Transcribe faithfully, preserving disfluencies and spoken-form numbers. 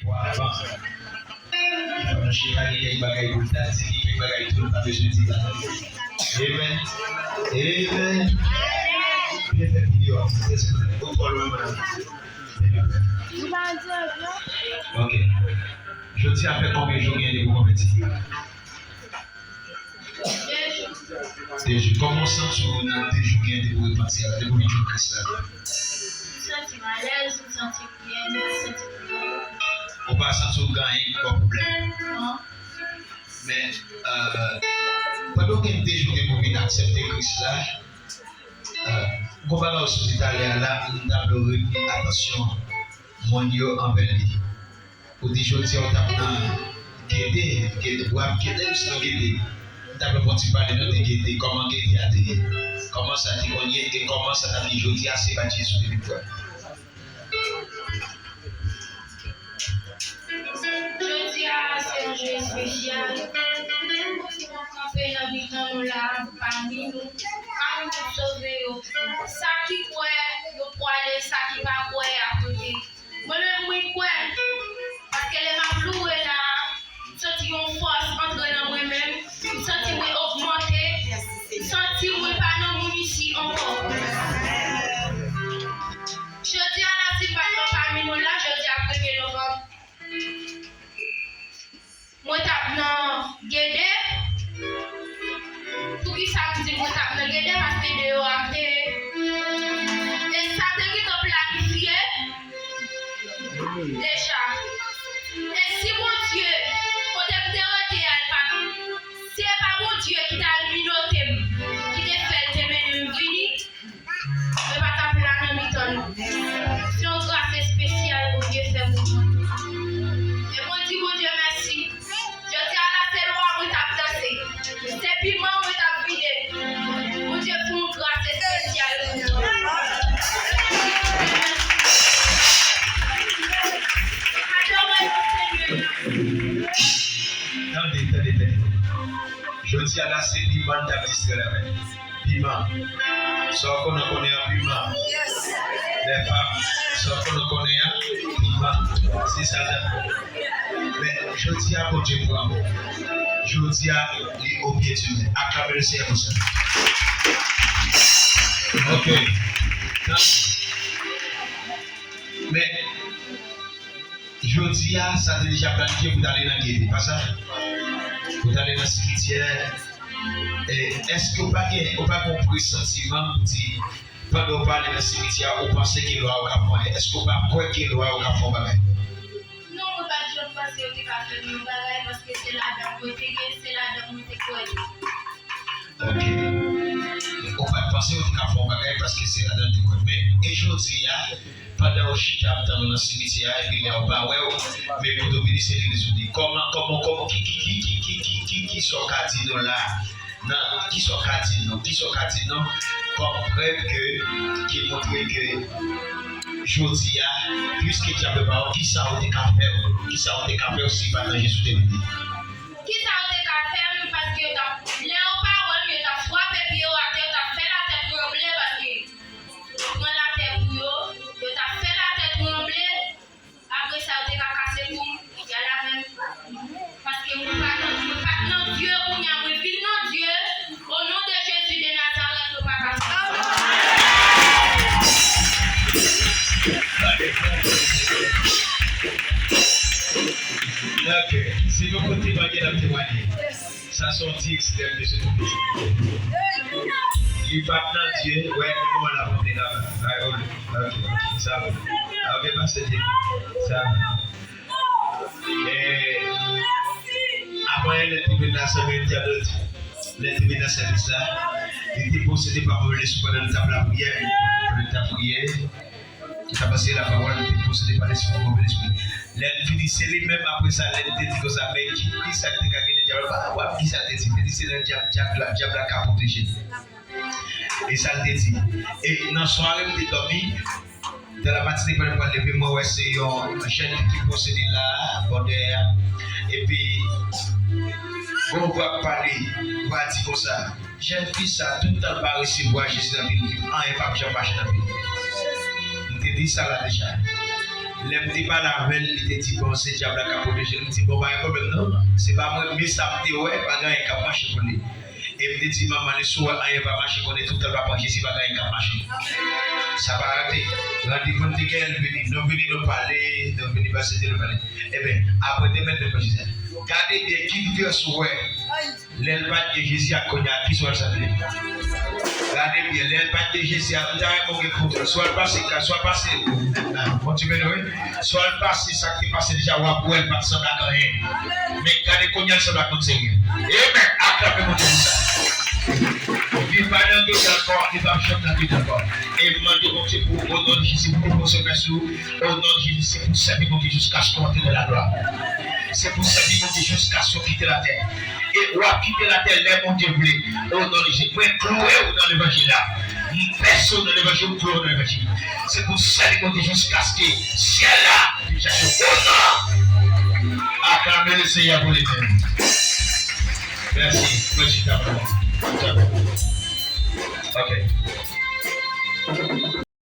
Avan. Fò nou chita, gen kèk bagay pou l ta di, gen kèk bagay tou nou pa bezwen di la. Amen. Amen. Byen fè videyo a. Ou twò lwen, mwen. Ok. Jodi a fè konbyen jou gen depi w konvèti? De jou. De jou. Kòman w santi w nan de jou gen depi w repanti a, depi w vin jwenn Kris la? M santi m alèz, m santi m byen, m santi m byen. Ou pa santi w gen anyen ki ba w pwoblèm? Non. Men, euh, pandan w gen de jou depi w vin aksepte Kris la, euh, gon bagay w soti talè a la, m ta vle w retni atansyon moun yo anvè li. Ou di jodi a w t ap nan Gede, Gede, w ap Gede, m si nan Gede. M ta vle fè yon ti pale nou de Gede, kòman Gede a te ye, kòman sa te konn ye, e kòman sa t ap ye jodi a, si se pa t Jezi w te vin jwenn. Jodi a, se yon jou espesyal. Ou kanpe nan mitan nou la, pami nou, pami moun sove yo. Sa ki kwè, yo pwale, sa ki pa kwè, y ap rete. Mwen menm, mwen kwè. Paske lè m ap louwe la, m santi yon fòs antre nan mwen menm. M santi mwen ogmante. M santi mwen pa nan moun isi ankò. Jodi a la, si m pa t nan pami nou la, jodi a premye novanm. Mwen t ap nan Gede. Poukisa m di mwen t ap nan Gede? Paske deyò a te, e sa te gentan planifye deja. E si Bondye, kote m te rete a, l pa t, si e pa Bondye ki t al minote m, ki te fè l te mennen m vini, mwen pa t ap la nan mitan nou. Se yon gras espesyal Bondye fè pou mwen. E mwen di Bondye mèsi. Jodi a la, se lwa mwen t ap danse. Se piman mwen t ap vide. Bondye fè yon gras espesyal pou mwen. Adore Senyè a. Tande, tande, tande. Jodi a la, se piman n t ap distrè l avè l. Piman. Sa w konnen, konnen an piman. Lè pa, sa w konnen, konnen an piman. Se sa l t ap. Men, jodi a, Bondye pran. Jodi a, li o pye di men. Aklame le Senyè pou sa. Ok. Men, jodi a, sa te deja planifye pou w t ale nan Gede, pa sa? Pou w t ale nan simityè. E, èske w pa gen, ou pa gen yon presantiman pou di, pandan w pa ale nan simityè a, ou panse ke lwa yo ka fè w anyen? Èske w pa kwè ke lwa yo ka fè w bagay? Non, mwen pa t janm panse yo te ka fè m yon bagay, paske se ladan mwen te ye, se ladan mwen te kwè tou. Ok. Ou pa t panse yo te ka fè w bagay paske se ladan l te kwè. Men, e jodi a, pandan w chita ap tann ou nan simityè a, epi lè yo pa wè w, men kote w vini se legliz ou vini. Kòman, kòman, kòman, ki, ki, ki sa w ka di nou la? Nan, ki sa w ka di nou? Ki sa w ka di nou kòm prèv ke, ki montre ke jodi a, piske dyab yo pa wè w, ki sa w te ka fè w? Ki sa w te ka fè w si pa t nan Jezi w te vini? Kisa yo te ka fè m? Paske yo t ap, lè yo pa wè m, yo t ap frape pye yo atè, yo t ap fè latè tranble, paske yo pran latè pou yo, yo t ap fè latè tranble. Apre sa, yo te ka kase kou m, y al avè m. Paske mwen pa nan, mwen pa t nan Dye, kounye a mwen vin nan Dye. O non de Jezi de Nazarèt, yo pa ka fè sa. Ok, si nou koute Bondye, n ap temwaye. Sa se yon ti ekstrè, mesye, tou piti. Li pa t nan Dye, wè, nou wè la pou li la. Ay, ok, ok, sa bon. Ok, pastè Dye, sa bon. E, avan yè, lè l te vin la, sa vle di, lè l te vin nan sèvis la, li te posede pa move lespri pandan l t ap lapriyè, pandan l t ap priye. Li t ap anseye lapawòl, li te posede pa lespri, move lespri. Lè l fini, se li menm apre sa, lè l te di konsa, men ki, ki sa k te ka genyen dyab la? Pa wè ki sa l te di, li te di se nan dyab, dyab la, dyab la ka pwoteje l. E sa l te di. E nan sware, m te dòmi. Dans la matinée, pandan m pral leve, mwen wè se yon jèn fi ki posede la, bò dèyè a. Epi, gon vwa k pale, vwa a di konsa, jèn fi sa, tout tan l pa resevwa Jezi nan vi l, anyen p ap janm mache nan vi l. M te di sa la deja. Lè m te pale avè l, li te di, "Bon, se dyab la k ap pwoteje l." M di, "Bon, pa gen pwoblèm non. Se pa mwen, men sa m te wè, pa gen anyen k ap mache pou li." E m te di, "Manman, li sou wè anyen pa mache, konnen toutan l pa pran Jezi, pa gen anyen k ap mache." Sa pa rate. Randevou n te genyen, l vini. Nou vini, nou pale, nou vini pase te nou pale. Ebyen, apre demen, nou pran Jezi. Gade byen, ki diferans ou wè? Lè l pa t gen Jezi ak kounye a, ki swa l sanble? Gade byen, lè l pa t gen Jezi a, m ta renmen w gen foto. Swa l pase ka, swa l pase. Bondye beni w, wi. Swa l pase sa k te pase deja, w ap wè l pa t sanble ak anyen. Men gade kounye a, l sanble ak moun serye. Amen. Aklame Bondye pou sa. Li pa nan gete ankò, li p ap janm nan gete ankò. E m mande Bondye pou, o non de Jezi, pou l pran se mèsi ou. O non de Jezi, se pou sèvi Bondye jiskaske w antre nan lalwa. Se pou sèvi Bondye jiskaske w kite latè. E w ap kite latè lè Bondye vle. O non de Jezi, mwen kloure w nan levanjil la. M pèse w nan levanjil, m kloure w nan levanjil. Se pou sèvi Bondye jiskaske syèl la vin chache w. O non! Aklame Lesenyè pou li menm. Mèsi. Mèsi, ta. Ok.